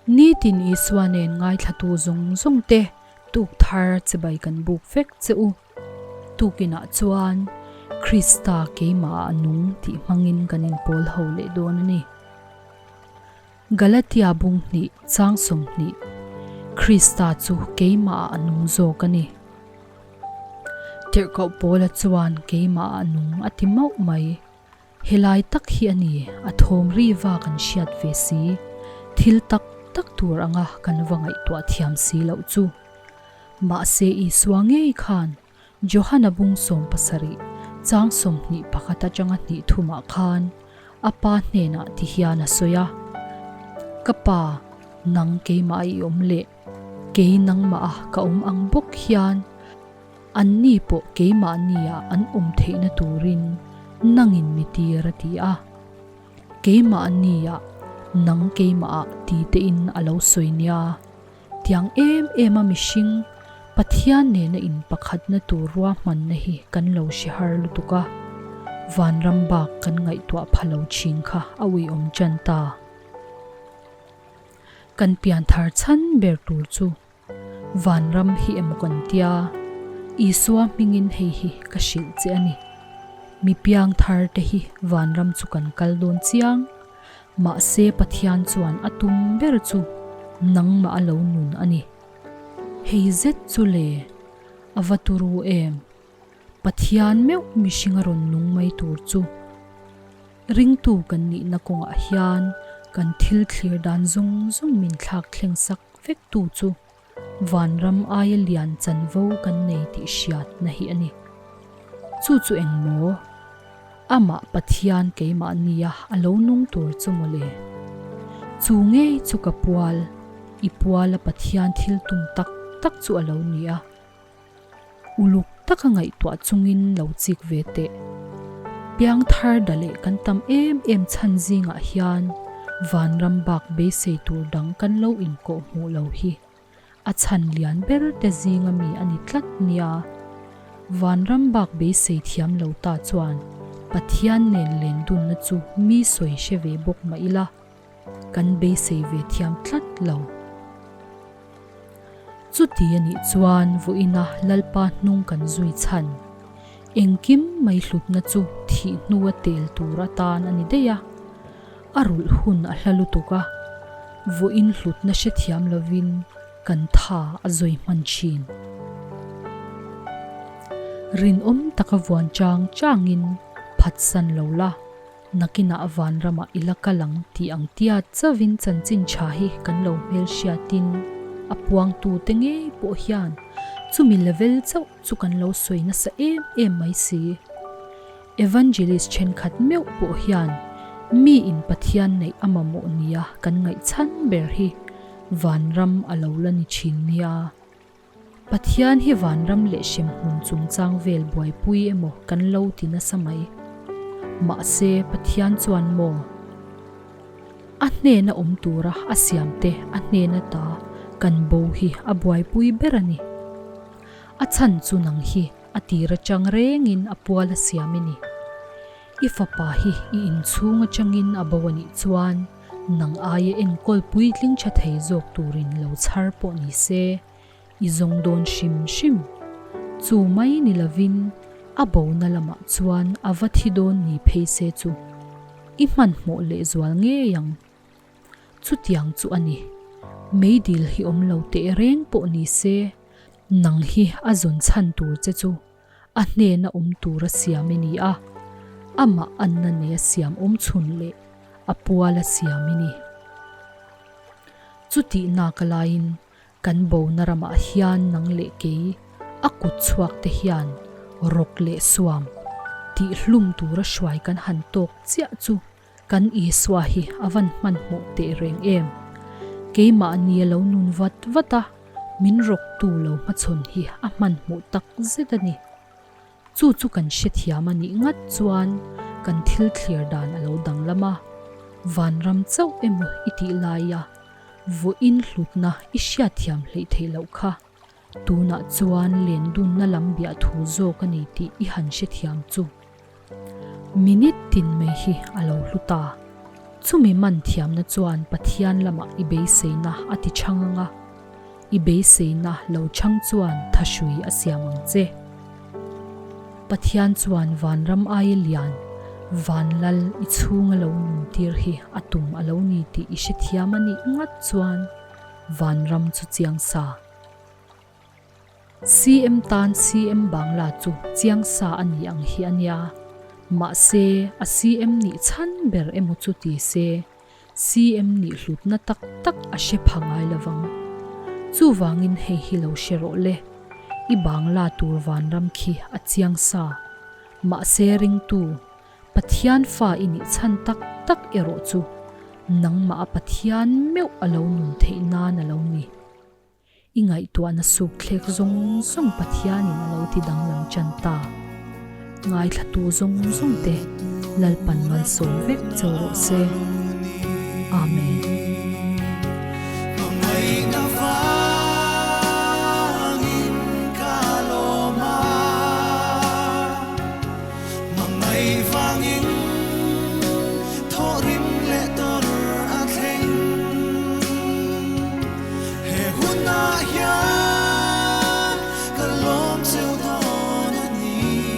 Nitin Isua nen ngaithlatu zawng zawng te tuk thar chibai kan buk vek che u. Tukinah chuan Krista keimahah a nung tih hmangin kan inpawl ho leh dawn a ni. Galatia bung hnih chang 20, Krista chu keimahah a nung zawk a ni. Tirhkoh Paula chuan keimahah a nung a ti mauh mai. Helai tak hi a ni, a thawm ri va kan hriat ve si. Thil tak tak tur anga kan va ngaihtuah thiam si loh chu. Mahse Isua ngei khan Johana bung 70, chang 21 atanga hnih thumah khan a pa hnenah ti hian a sawi a, Ka pa, nang keimah i awm leh, kei nangmah a ka awm ang bawk hian, anni pawh keimahnia an awm theihna turin nangin mi tir a ti a. Keimahnia, nang keimahah ti tein a lo sawi nia. Tiang em em a mihring Pathian nena in pakhatna tur ruahmanna hi kan lo hre har lutuk a, vanram bak kan ngaihtuah pha lo thin kha a uiawm tan ta. Kan pianthar chhan ber tur chu vanram hi emaw kan tia, Isua hmingin hei hi ka hrilh che a ni. Mi piangthar te hi vanram chu kan kal dawn chiang. Mahse Pathian chuan a tum ber chu nangmah a lo nun a ni. Hei zet chu le, a va turu em? Pathian meuh mihring a rawn nung mai tur chu. Ringtu kan nihna kawngah hian kan thil thlir dan zawng zawng min thlak thleng sak vek tu chu vanram aia lian chanvo kan nei tih hriatna hi a ni. Chu chu eng maw? Amah Pathian keimah nia a lo nung tur chu maw le? Chu ngei chu ka pual, i puala Pathian thil tum tak tak chu a lo ni a. Uluk taka ngaihtuah chungin lo chik ve teh. Piangthar da leh kan tam em em chhan zingah hian vanram bak beisei tur dang kan lo inkawh hmuh lo hi a chhan lian ber te zinga mi a ni tlat nia. Vanram bak beisei thiam lo ta chuan Pathian nen len dunna chu mi sawi hre ve bawk mah ila kan beisei ve thiam tlat lo. Chuti a nih chuan vawiina Lalpa hnung kan zui chhan. Engkim mai hlutna chu thih hnua tel tur atan a ni daih a, a rulh hun a hla lutuk a, vawiin hlutna hrethiam lovin kan tha a zawi hman thin. Rinawm taka vuan chang changin phatsan lo la. Nakinah vanramah i la kal ang tih ang tia chauvin chanchin tha hi kan lo hmelhriatin a puangtute ngei pawh hian chumi level chauh chu kan lo sawi nasa em em mai si. Evangelist thenkhat meuh pawh hian mi in Pathian neih a mamawh nia kan ngaihchhan ber hi vanram a lo la ni thin nia. Pathian hi vanram leh hremhmun chungchang vel buaipui emaw kan lo ti nasa mai. Mahse, Pathian chuan maw? A hnena awm tura a siamte a hnena ta kan bo hi a buaipui ber a ni. A chhan chu nang hi a tir atang rengin a pual a siam i ni. I fapa hi i inchhung atangin a bo a nih chuan Nang aia enkawl puitling tha thei zawk turin lo chhar pawh ni se, i zawng dawn hrim hrim. Chu mai ni lovin a bona lamah chuan a va thi dawn ni phei se chu i hmanhmawh lehzual ngei ang. Chutiang chu a ni. Meidil hi awm lo teh reng pawh ni se, nang hi a zawn chhan tur che chu A hnena awm tura siam i ni a, amah anna neia siam awm chhun leh a puala siam i ni. Chutih naka laiin kan bona ramah hian nang leh kei a kut chhuak te hian rawk leh suam tih hlum tura hruai kan han tawk chiah chu Kan Isua hi a van hmanhmawh teh reng em? Keimahni a lo nun vat vat a, min rawktu lo hmachhawn hi a hmanhmawh tak zet a ni. Chu chu kan hrethiam a nih ngat chuan kan thil thlir dan a lo danglam a, vanram chauh emaw i tih laia vawiin hlutna i hriatthiam hleih theih loh kha tunah chuan lendunna lam biahthu zawk a ni tih i han hrethiam chu. Minute tin mai hi a lo hlu ta. Chumi man thiamna chuan Pathian lamah i beiseina a ti chhang ang a, i beiseina lo chhang chuan thahrui a siam ang che. Pathian chuan vanram aia lian, van lal i chhunga lo nuntir hi a tum a lo ni tih i hrethiam a nih ngat chuan vanram chu chiang sa. CM tan CM Bangla chu chiang sa a ni ang hi a nia. Mahse, a CM nih chhan ber emaw chu ti se, CM nih hlutna tak tak a hre pha ngai lovang. Chuvangin hei hi lo hre rawh le, i Bangla tur vanram khi a chiang sa. Mahse ringtu, Pathian fa i nih chhan tak tak erawh chu nangmah a Pathian meuh a lo nun theih nan a lo ni. I ngaihtuahna suk thlek zawng zawng Pathianin a lo ti danglam tan ta. Ngaithlatu zawng zawng te Lalpan malsawm vek cho rawh se. Amen. He hunah hian ka lawm cheu dawn a ni.